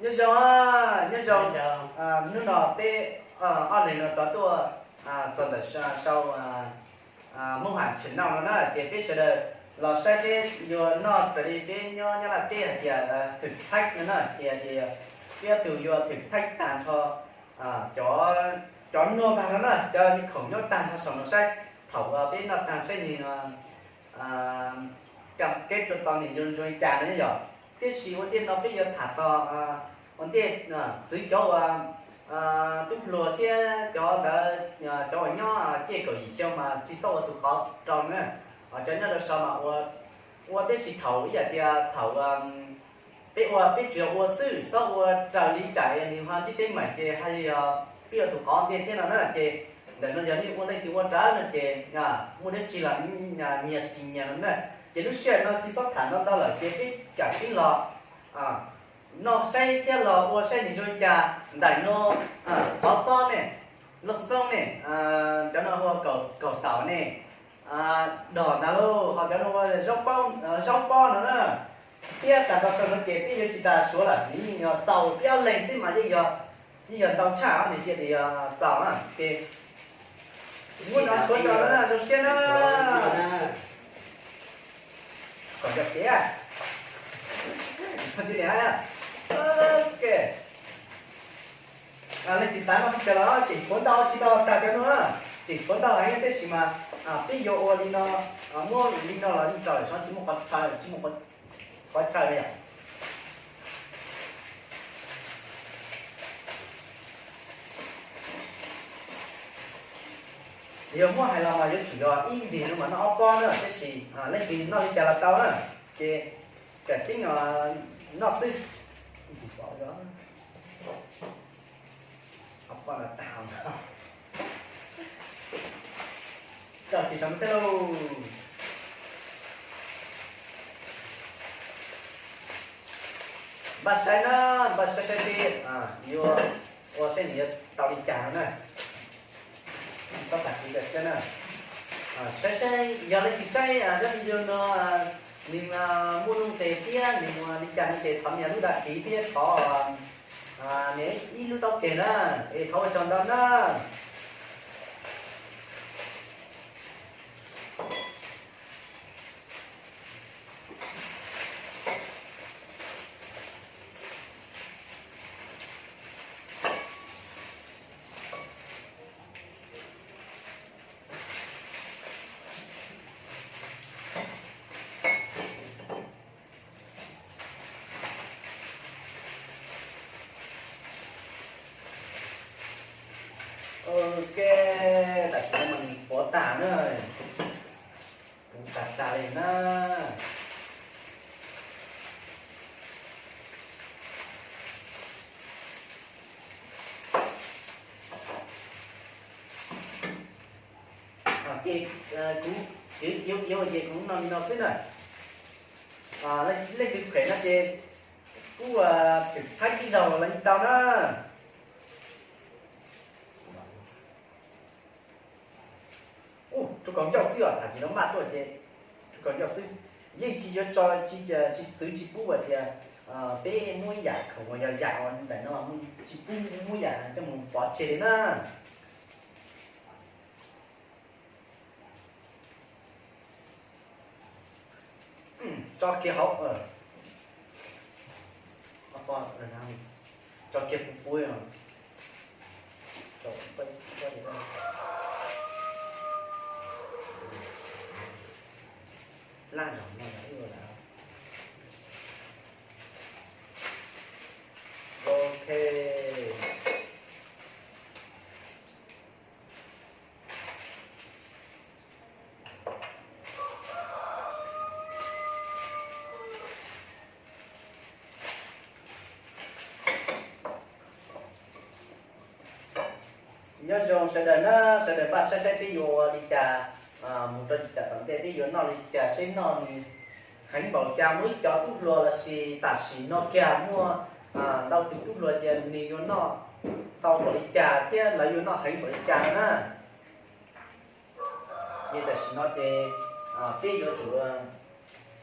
Nyob zoo, nyob zoo. Hnub no peb ob leeg no rov tuaj txog ntawm sau Hmoob Ham Channel no na, ces peb sawv daws los saib peb yuav noj raws li peb nyob Nyab Laj teb hais tias thử thách no na, ces hais tias peb ob tug yuav thử thách tag nrho cov noj tag nrho na, cov khoom nyob tag nrho saum no saib thaum peb noj tag saib nws cam keb rau tau nws zoo zoo li cas no yom. Tiam sis ua ntej no peb yuav tham txog ua ntej txwv cov uas tub hluas thiab cov ntawd, cov uas nyob ciaj kaum yim xyoo mas tsis txhob ua tus qov rau na. Cov nyob rau saud mas ua, ua tiam sis thaum ib yam tias thaum peb ua peb tsuas yog ua xwb, txhob ua raws li cas nws ho ntsib teeb meem ces haj yog peb ua tus qov ntej thiab no na. Ces ntawm no yog nej ua leej twg ua rawv no ces muaj dab tsi los nyias ris nyias no na. Ces lub sij hawm no tsis txhob tham ntau ntau lawm ces peb kam keeb los noj saib thiab los ua saib nws zoo li cas. Ntawm no qhov txob ne, loj xoob ne, cov no hu ua kaum taum ne, dog ntag lauj, ho cov no ua zaub pob no na. Thiab tag nrho saum no ces peb yuav tsis tas suav lawm, nws yeej yog txaus peb ob leeg xwb mas yeej yog, yeej yog ntau tshaj nws tsis tias yog txaus na. Ces muab no tshuav tso na, zoo siab na. Kom nco kev, ok. Leej twg xav noj peb cov los tseem tshuav ntau tsis tau tag cov no na, tseem tshuav ntau heev tiam sis mas peb yuav ua li no, muab li no los yeej tau lawm, tsis muaj qhov chaw, tsis muaj qhov chaw li yom. Yog muab hais los mas yuav tsum yog ib ntim no mas noj ob pob na, tiam sis leej twg noj li cas los tau na, ces kam tseeb noj xwb. Ob pob no tag. Coj kiag saum no thiab lauj. Npaj saib na, npaj saib saib peb yuav ua saib nws yuav tau li cas no na. Txhob tas kev kawm siab na. Saib saib yog leej twg saib cov video no nws muaj nuj nqis thiab nws ua li cas no ces thov nias lub đăng ký thiab thov nias ib lub taub keg na, es thov ua tsaug ntau na. Ok, tam sim no mas nws puav tag na, puav tag tag li na. Ces kuv, kuv yuav, yuav ces kuv noj li no xwb na. Leej twg phem no ces kuj thim thab ib zaug los yeej tau na. Ub, rau kaum ncauj xwb os, tham tsis tau maj tuaj ces rau kaum ncauj xwb. Yeej tsis yuav tso, tsis, tsis txwv tsis pub hais tias peb muab ib yam khoom uas yog yam uas ntawm no tsis pub muab yam coj mus pov tseg li na. Tso kiag hauv, tso kiag puv puv. Laj zog no lawm. Ok. Nyob zoo sawv daws na, sawv daws npaj saib saib peb yuav ua li cas mus rau yim tam tom ntej, peb yuav noj li cas, saib noj nws heev npaum cas, muaj ib cov tub hluas los sis tam sim no kiag muaj ntau tus tub hluas tias nws yuav noj tau npaum li cas thiab lawv yuav noj heev npaum li cas na. Ces tam sim no ces peb yuav tsum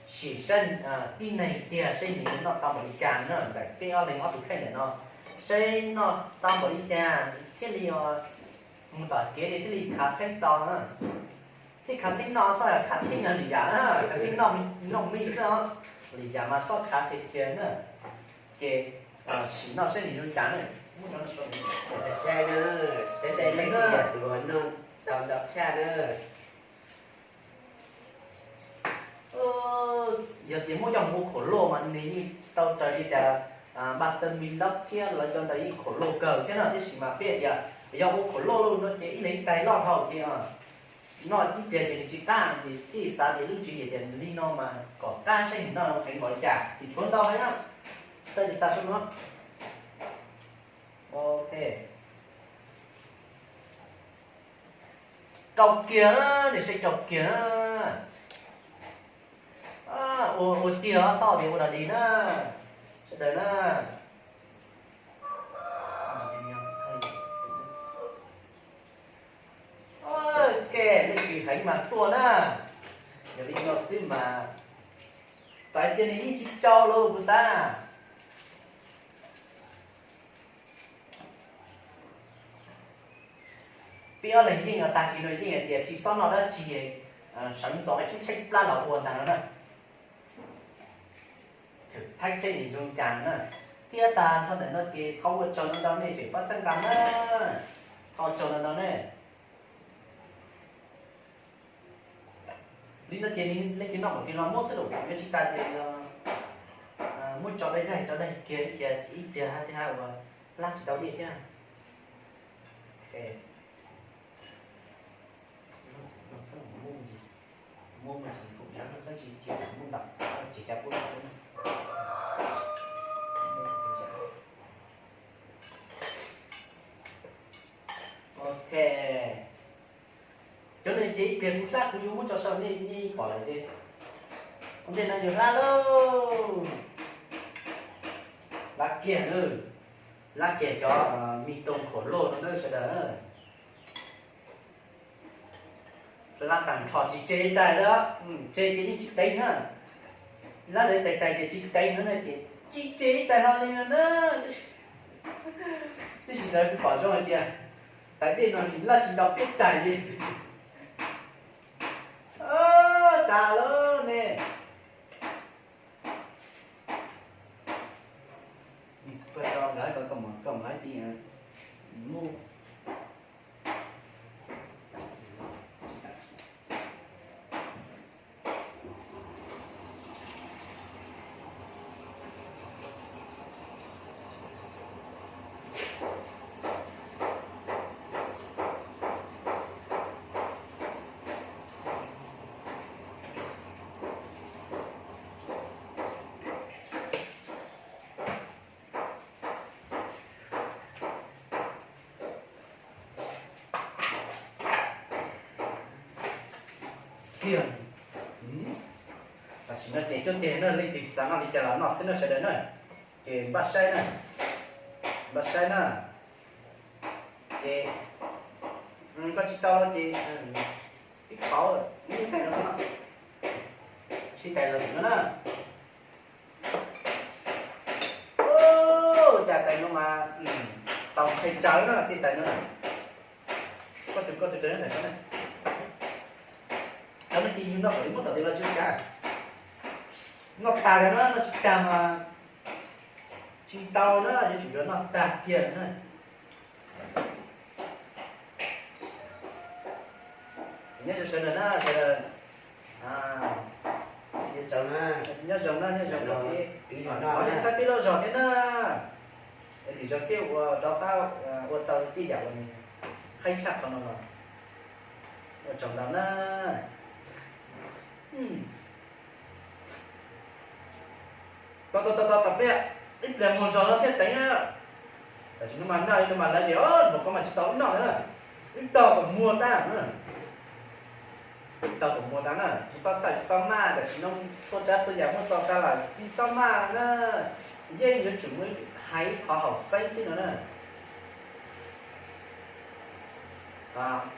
Sim saib tib neeg tiag seb nws noj tau npaum li cas na, ntawm peb ob leeg ob tug kheej ntawm no, seb noj tau npaum li cas thiaj li mus tom kev thiaj li khav theeb tau na. Thiaj khav theeb noj xwb, khav theeb yog lwm yam na, khav theeb noj, noj mij xwb os, lwm yam mas xob khav tiag tiag na. Ces sim noj seb nws zoo li cas na. Saib na, saib saib leej twg yog tus noj tau ntau tshaj na. Yog tias muaj coj mus ua kham loj mas nws yeej tau raws li cas, npaj tawg mis lab thiab los cov ntawd yeej kham loj kawg thiab no, tiam sis mas peb tias yog ua kham loj loj no ces ib leeg tais loj dhau ces noj ib pliag ces nws tsis qab, ces thiaj xav tias lub tswv yim tias li no mas kom qab saib nws noj heev npaum li cas ces tshuav ntau heev na. Tsis tau ces tas saum no. Ok. Rau kiag na, niam saib rau kiag na. Ua, ua tiag xav tias ua dog dig na, sawv daws na. Ok, leej twg heev mas tuaj na. Yog li no xwb mas txawm tias nws yeej tsis tsau los kuv xav. Peb ob leeg yeej tag kis no yeej hais tias tsis xob noj dab tsi, sawv ntxov tshaib tshaib plab los ua ntag no na. Thawm thaib tsheb nim zoo cas na. Thiab tag nrho ntawm no ces thov ua tsaug ntau ntau nej tseem pab txhawb nqa na. Thov ua tsaug ntau ntau nej. Li no ces leej twg noj npaum twg los muab xwb los yuav tsis tas tias muab tso dai daig tso daig kiag ib pliag hab thiab hab uas hlab tsis tau dej thiab. Ok. Cov no ces ib pliag kuv hlab kuv yuav muab tso saum nej, nej pom lawm ces ua ntej no yus hlab lauj. Hlab kiag na, hlab kiag cov me tooj kham loj no na sawv daws. Hlab tag nrho tsis tseg tais lawm, tseg ces yeej tsis teev na. Hlab lawv tais tais ces tsis teev no na ces tsis tseg tais hlo li no na. Tab sis lawv kuj pom zoo hais tias tais dej no nws hlab tsis ntau peb tais li. Tas lawm ne. Koj tso nkawd koj mus, koj mus hais tias mus. Tiag. Tam sim no ces cuab tiag na, leej twg xav noj li cas los noj xwb na sawv daws na. Ces npaj saib na, npaj saib na. Ces koj tsis tau los ces ib pauv ib tais no, sib tais los no na. Cas tais no mas tau ntshai tsawv na, tej tais no na. Koj tus, koj tus rais tais no na. Cov no ces yus noj kom li muab tom tes los tsis ua cas. Noj tag li na, noj tsis tag mas tsis tau na, yuav tsum yuav noj tag kiag na. Nyob zoo sawv daws na, sawv daws. Nyob zoo na, nyob zoo na. Thov nej txhawb peb lub zog thiab na. Lwm zaus thiaj ua rov qab ua tau tej yam uas nws haib tshaj qhov no los. Ua tsaug ntau na. Tau tau tau tau peb, ib pliag muag zog no thiaj teev na. Tam sim no mas noj ib no mas lawv tias mus koj mas tsis txaus wb noj na. Wb tau kom muag tag na. Wb tau kom muag tag na, tsis xob txhawj tsis xob maj, tam sim no txhua tsav txhua yam muaj tau tag lawm tsis xob maj na. Yeej yuav tsum muaj hais ib qho haum xeeb xwb no na.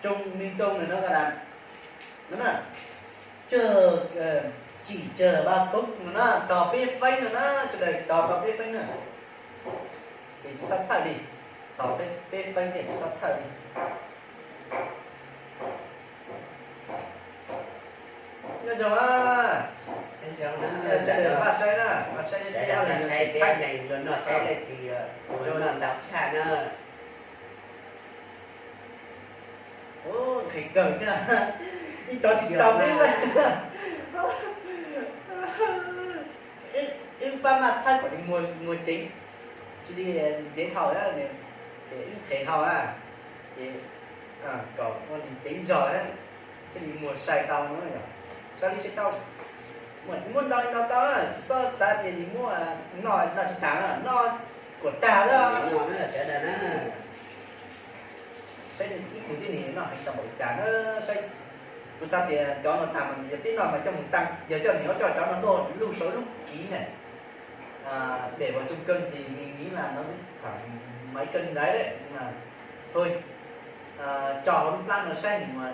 Tsoom me tsoom no na, no na, tsis Sim tsawg ba foob no na, tos peb feeb no na, sawv daws tos tau peb feeb na. Ces tsis txhob txhawj li, tos peb, peb feeb ces tsis txhob txhawj li. Nyob zoo na, sawv daws pab saib na, pab saib, saib peb neeg luag noj saib leej twg, luag noj ntau tshaj na. Nqhis kawg thiab, ib tov tsis tau peb feeb. Wb pab maj txhawb kom nws muag ceev, tsis li ntev dhau, ces wb nqhis dhau na, ces kom ua nws ceev zog thiaj li muag sai tau na. Saib li saib tau, muab ntau ntau tau, tsis txhob xav tias nws muab noj noj tsis tas na, noj kuam tag lawm. Saib ib tug tib neeg noj heev tau npaum li cas na, saib. Kuv xav tias cov no tas mas yog tib noj mas coj mus tag, yog coj niam coj cov no luj sau lub kiv na. Để vào trong cân thì mình nghĩ là nó khoảng mấy cân đấy đấy, nhưng mà thôi, cho hauv lub plab no saib nws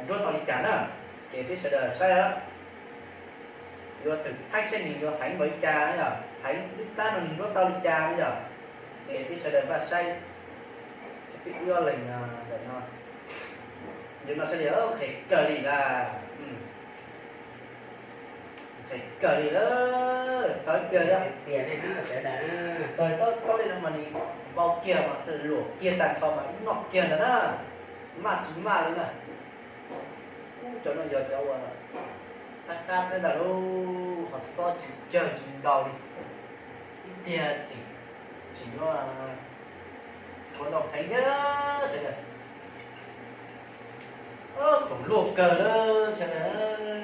nruab tau li cas na. Ces peb sawv daws saib, yuav thử thách saib nws yuav heev npaum li cas na yom, heev lub plab no nws nruab tau li cas na yom. Ces peb sawv daws npaj saib, saib peb wb ob leeg ntawm no. Yog no saib li, nqhis kawg li lawm. Nqhis kawg li lawm, tau ib pliag, tau ib pliag li no mas nws vau kiag mas luam kiag tag nrho mas wb noj kiag ntawd na, maj tsis maj li na. Ub, cov no yog cov uas qab qab thiab ntag lauj, ho xob tsis tsawg tsis ntau li, ib pliag tseem tseem yuav tshuav ntau heev thiab sawv daws. Khoom luaj kawg lawm sawv daws.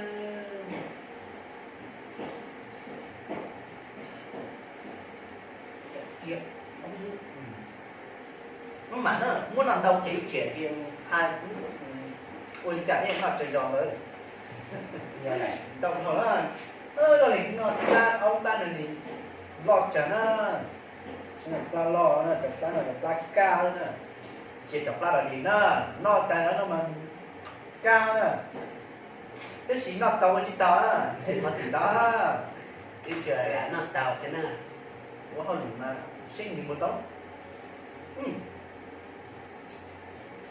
Maj mam na, muab noj ntau ces khiav ces hais ua li cas thiaj noj tsawg zog ntawd. Ntau dhau na, loj li no tab aub ntab no nws loj tsawg na. Plab loj na, cov plab no cov plab kaj na, cia cov plab los dim na, noj tas no mas kaj na. Tab sis noj tau ua tsis tau, qhov txim tau. Ib txhia noj tau thiab na. Ua hauj lwm mas seb nws mus tau.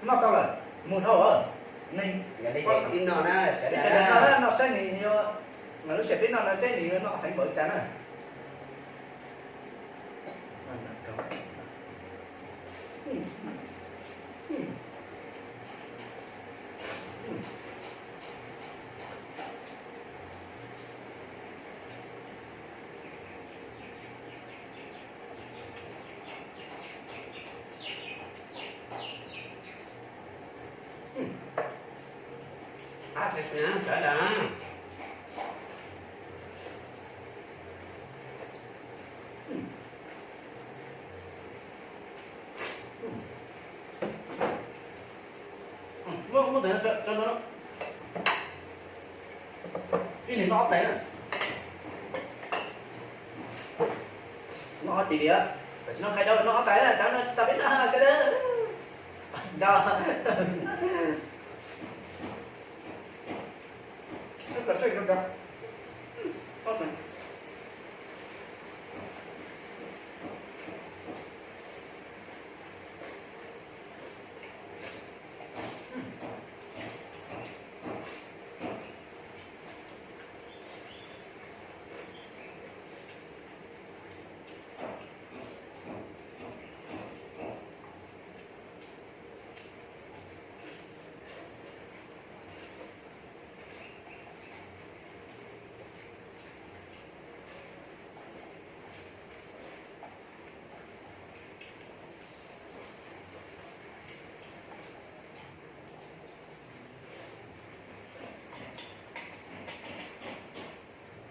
Noj tau lawm, mus dhau lawm. Neeg, ib no na, sawv daws no na, noj saib nws yuav, mas lub sij hawm peb noj no saib nws yuav noj heev npaum li cas na. Sawv daws. Muab tes no, ib leeg noj ob tais na. Noj ob tais li, tam sim no qhia rau noj ob tais na, cov no tsis tau peb noj sawv daws. Nrog.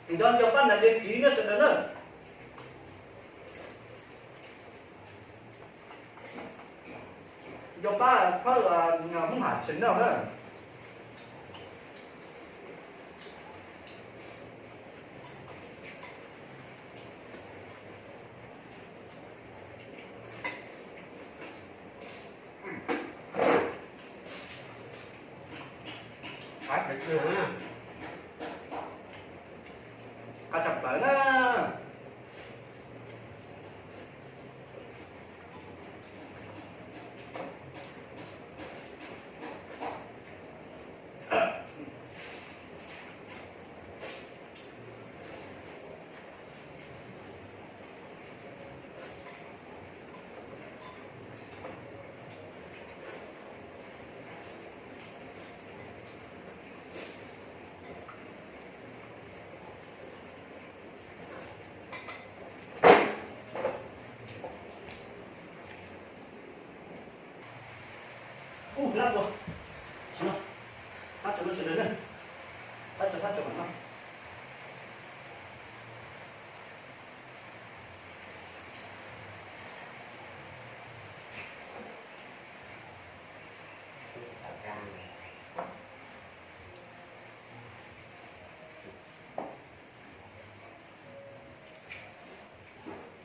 Nco nco pab nais de kiv na sawv daws na. Nco pab txhawb Hmoob Ham channel na. Ua, no, hab tso no sawv daws na, hab tso, hab tso no.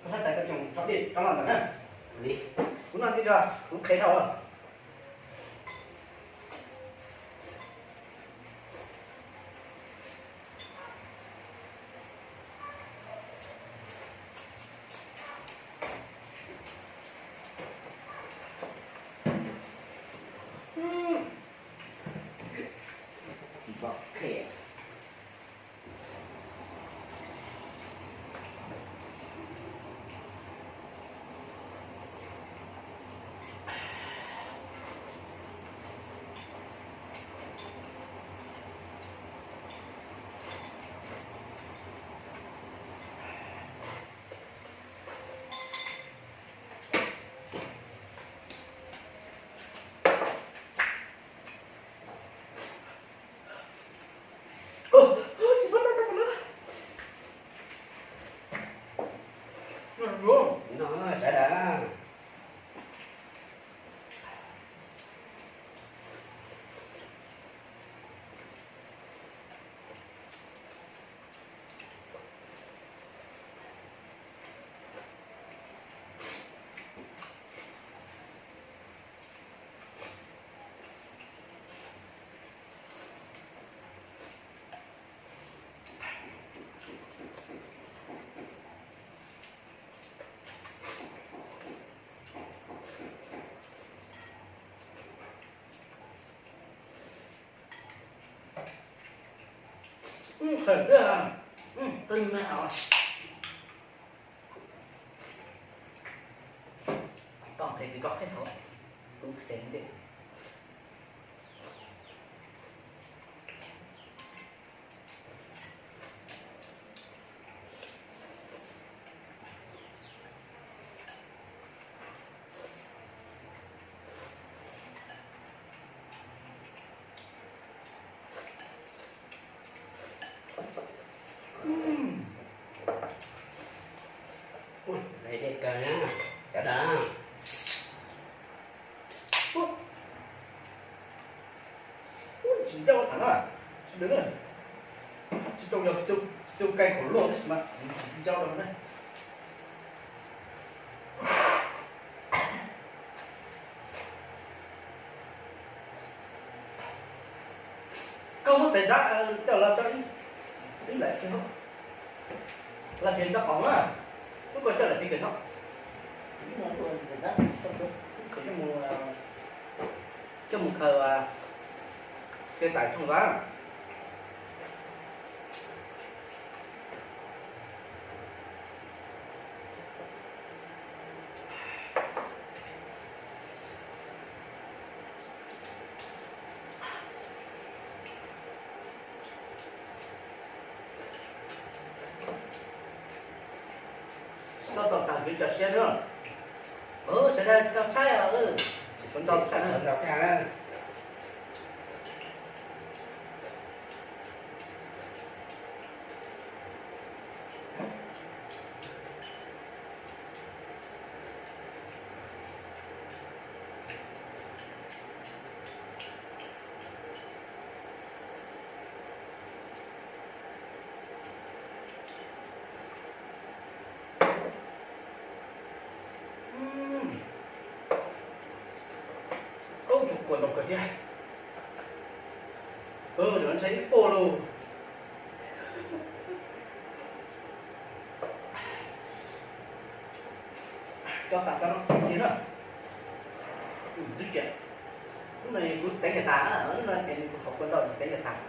Koj hlab tais koj tso dej rov los ntawm na. Kuv noj tib zog kuv qhev dhau. Qhev tiag, qeeb me os. Koj qhev ces koj qhev hauv, kuv qhev ntej. Ua, lais dej kawg na, cov dab. Tsis ncauj tham na, tsis dawb na, tsis ncauj yog siu kai kham luaj tab sis mas tsis ncauj rau na. Koj muab tais zab coj los tso ib lais, los tis nto qaum na, ub koj coj lais tis kawm no, coj mus khaws xe tải trong ra. Xob tau tag kev cov siab na. Sawv daws tsis tau tshaib os, tshuav ntau tshaj na. Ub, tsuas kuam ntau kawg thiab. Ntshai ib puag lauj. Coj tas cov no ib na. Ntxwb tsiam. Lub no kuv teev yam tas, lub no ces nws kuj haum kua ntau, teev yam tas.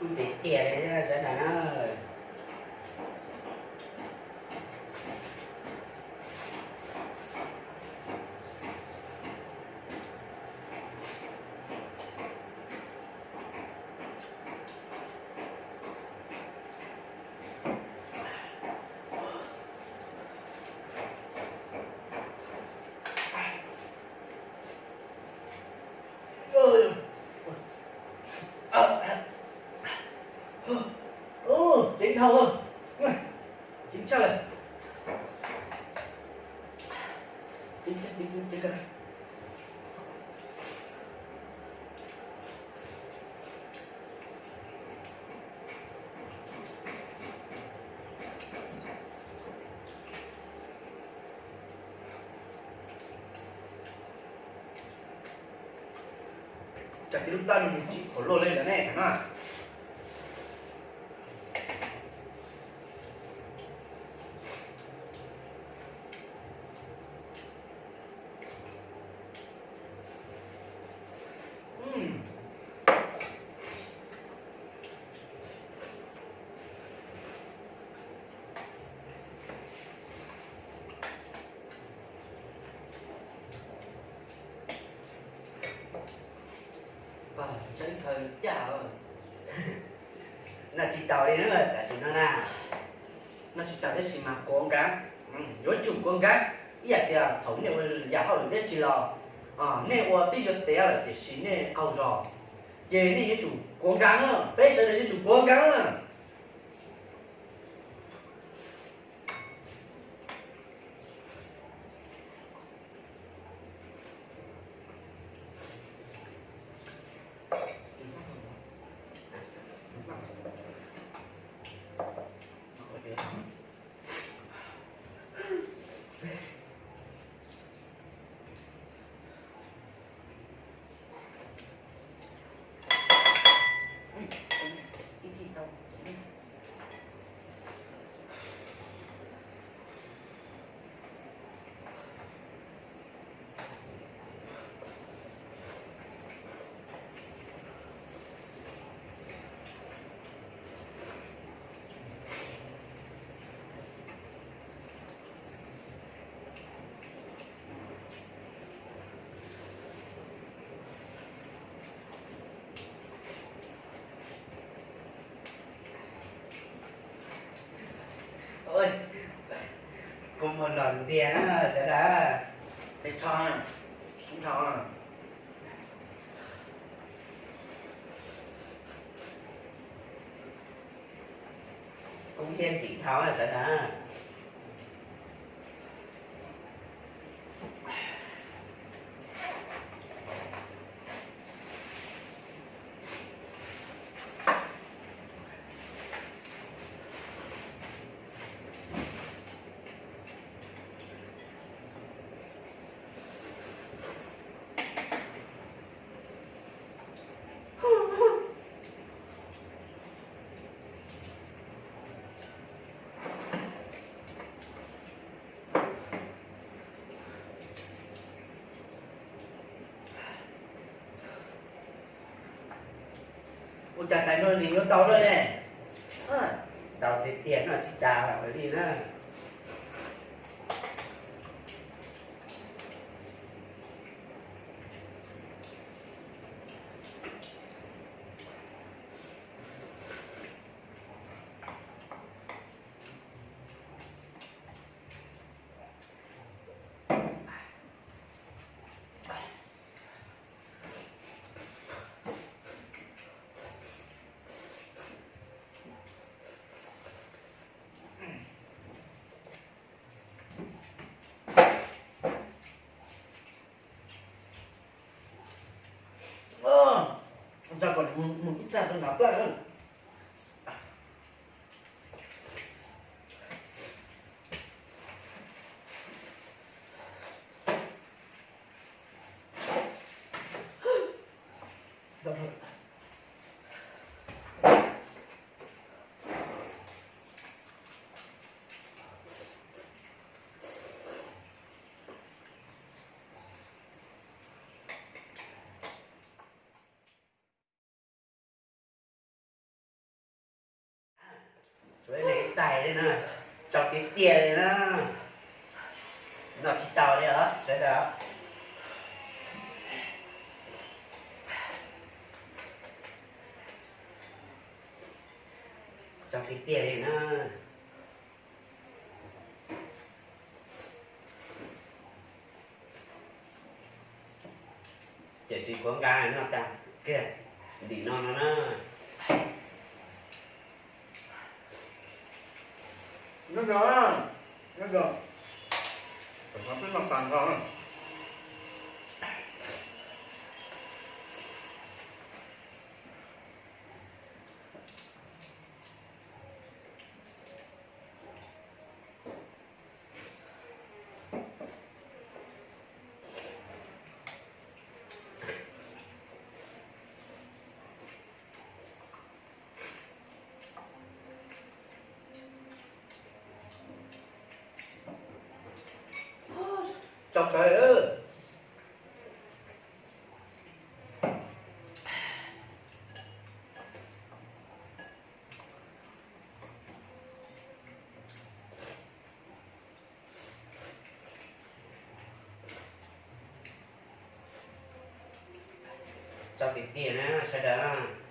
Tiag tiag li sawv daws na. Ceev dhau, ceev tshaj lawm. Tsam tib lub plab no nws tsim khov luaj li lawm ne no. Pab, tshaj ib thawj caj. Noj tsis taus li na, tam sim no na. Noj tsis taus tab sis mas kuv nkav, yuav tsum kuv nkav. Ib yam tias thaum nej ua yam hauj lwm dab tsi los, nej ua twb yuav tiav lawm tiam sis nej qaug zog, ces nej yuav tsum kuv nkav na, peb sawv daws yuav tsum kuv nkav na. Kua muag los ntiag na sawv daws. Tso, sub nrho. Kub thiab ntsim dhau sawv daws. Ua cas tais no nws yuav tau lawm ne? Tau tiag tiag, noj tsis tas li na. Tso kom mus ib txaj rau nram plab. Ais li na, tsau tiag tiag li na. Noj tsis tau li os sawv daws. Tsau tiag tiag li na. Tiam sis kuv nqa noj tag kiag ntim no no na. Nyob zoo, nyob zoo. Peb noj tag nrho. Tso kawg. Tso tiag tiag na sawv daws.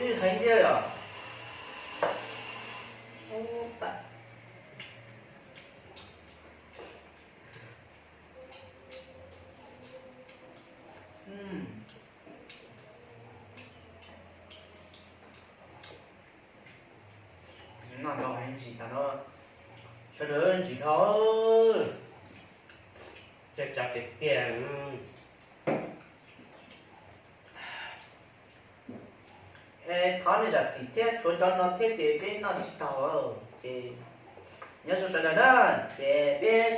Ib heev thiab yom. Noj ntau heev ntsis tas no, sawv daws ntsis dhau. Cov tiag tiag. Es thov nej zam txim thiab, tshuav cov no thiab ces peb noj tsis tau. Ces nyob zoo sawv daws na, ces peb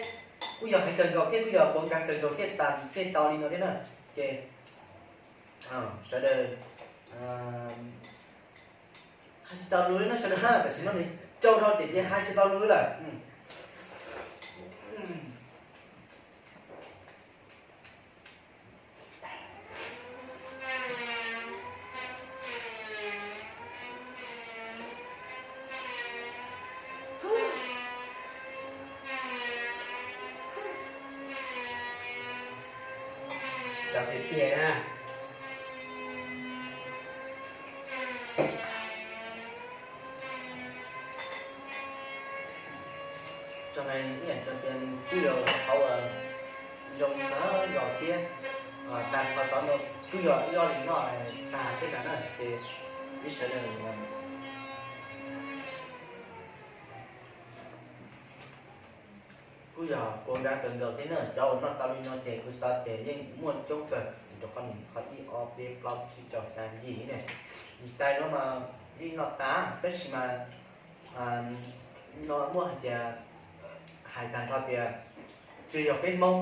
kuj yog heev kawg nkaus thiab kuj yog puas nkag kawg nkaus thiaj tas thiaj tau li no thiab na. Ces sawv daws hais tsis tau lus li no sawv daws, tam sim no nws tsau dhau ces ces hais tsis tau lus li lawm. Cov tiag tiag na. Tso na, ib yam tias nws kuj yog qhov uas zoo kawg nkaus thiab, tag nrho tod no kuj yog ib ob hlis noj tag thiab ntag na ces ib sawv daws kuj yog kua nrab kawg nkaus thiab na. Cov uas noj tau li no ces kuv xav tias yeej muaj coob kawg, rau qhov nws qhov ib ob peb plaub tsib rau xya yim ne. Yim tais no mas yeej noj tas tab sis mas no muaj hais tias hais tag nrho tias tsis yog peb Hmoob,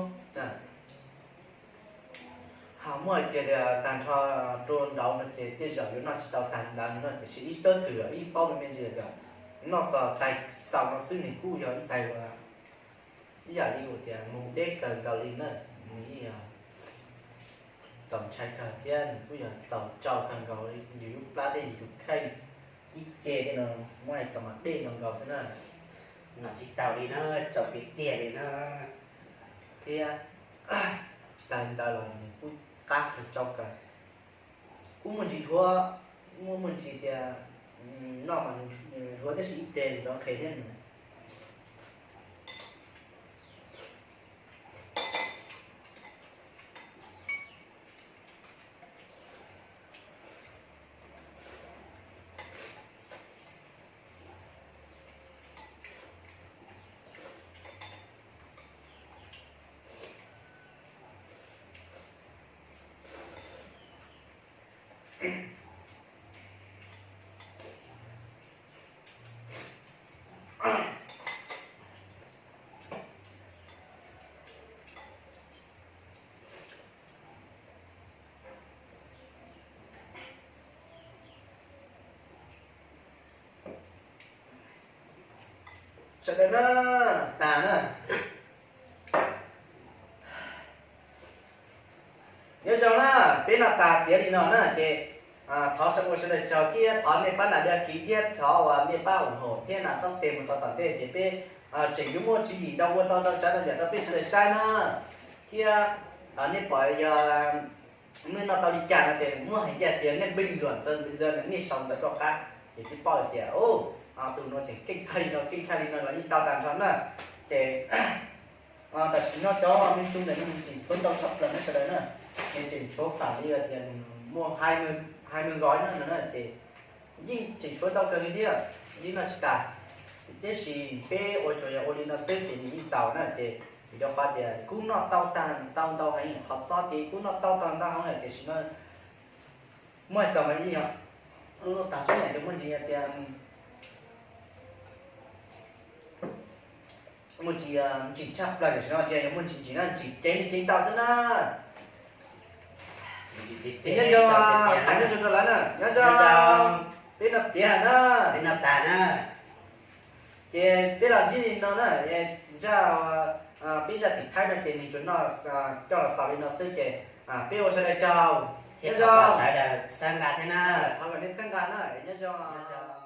ho muaj hais tias tag nrho rau nraud no ces tej zaum yuav noj tsis tau tag ntawd no, tiam sis ib tawb thwm ib paub me me ntsis tias noj txog tais xaus no xwb nws kuj yog ib tais uas ib yam li tias mus deb kawg nkaus li na, nws yeej yog txaus ntshai kawg thiab nws kuj yog txaus tsau kawg nkaus li yus lub plab thiab yus tus kheej ib ce tej no, muab hais txog mas dej no nkaus xwb na. Noj tsis tau li na, tsau tiag tiag li na. Thiab tsis tas li ntawd los nws kuj qab kawg tsau kawg. Kuj muaj ntsis dhuav, muaj muaj ntsis tias noj mas nws dhuav tab sis ib pliag nws rov nqhis thiab nws Sawv daws na, tag na. Nyob zoo na, peb noj tas tiav li no na ces thov ua sawv daws tsaug thiab thov nej pab nias like thiab thov uas nej pab ủng hộ thiab nias tab tes mus rau tom ntej ces peb tseem yuav muaj tswv yim ntau ua tau ntau tsav ntau yam rau peb sawv daws saib na. Thiab nej pom yog nej noj tau li cas no ces muab hais ncaj tias nej bình luận rau ntawm nej sau ntawv rau qab ces peb paub hais tias tus no tseem keej tag li no, keej tag li no los yeej tau tag nrho na. Ces tam sim no cov me tub ntawm no nws tseem tshuav ntau tshaj plaws na sawv daws na. Nws tseem tshuav pham li tias nws muaj hai mươi gói no no na ces yeej tseem tshuav ntau kawg li thiab, yeej noj tsis tas. Tiam sis peb ua tsuas yog ua li no xwb ces nws yeej txaus na ces vim rau qhov tias kuj noj tau tag ntau ntau heev, qhov txob ces kuj noj tau tag ntau heev lawm tiam sis no muaj txaus mas yeej yog noj tag xwb na, ces muaj ntsis tias muaj ntsis ntsim tshaj plaws tiam sis no tsis yog muaj ntsis ntsim na, ntsim ceev li ceev tau xwb na. Ces nyob zoo, nyob zoo rau lawv na, nyob zoo, peb noj tiav na, peb noj tas na. Ces peb los ntsib li no na, zaj, peb zaj tim Thaib no ces nws tsuas noj, coj los xaus li no xwb ces peb ua sawv daws tsaug thiab zoo sawv daws txhawb nqa thiab na, thov kom nej txhawb nqa na, nyob zoo.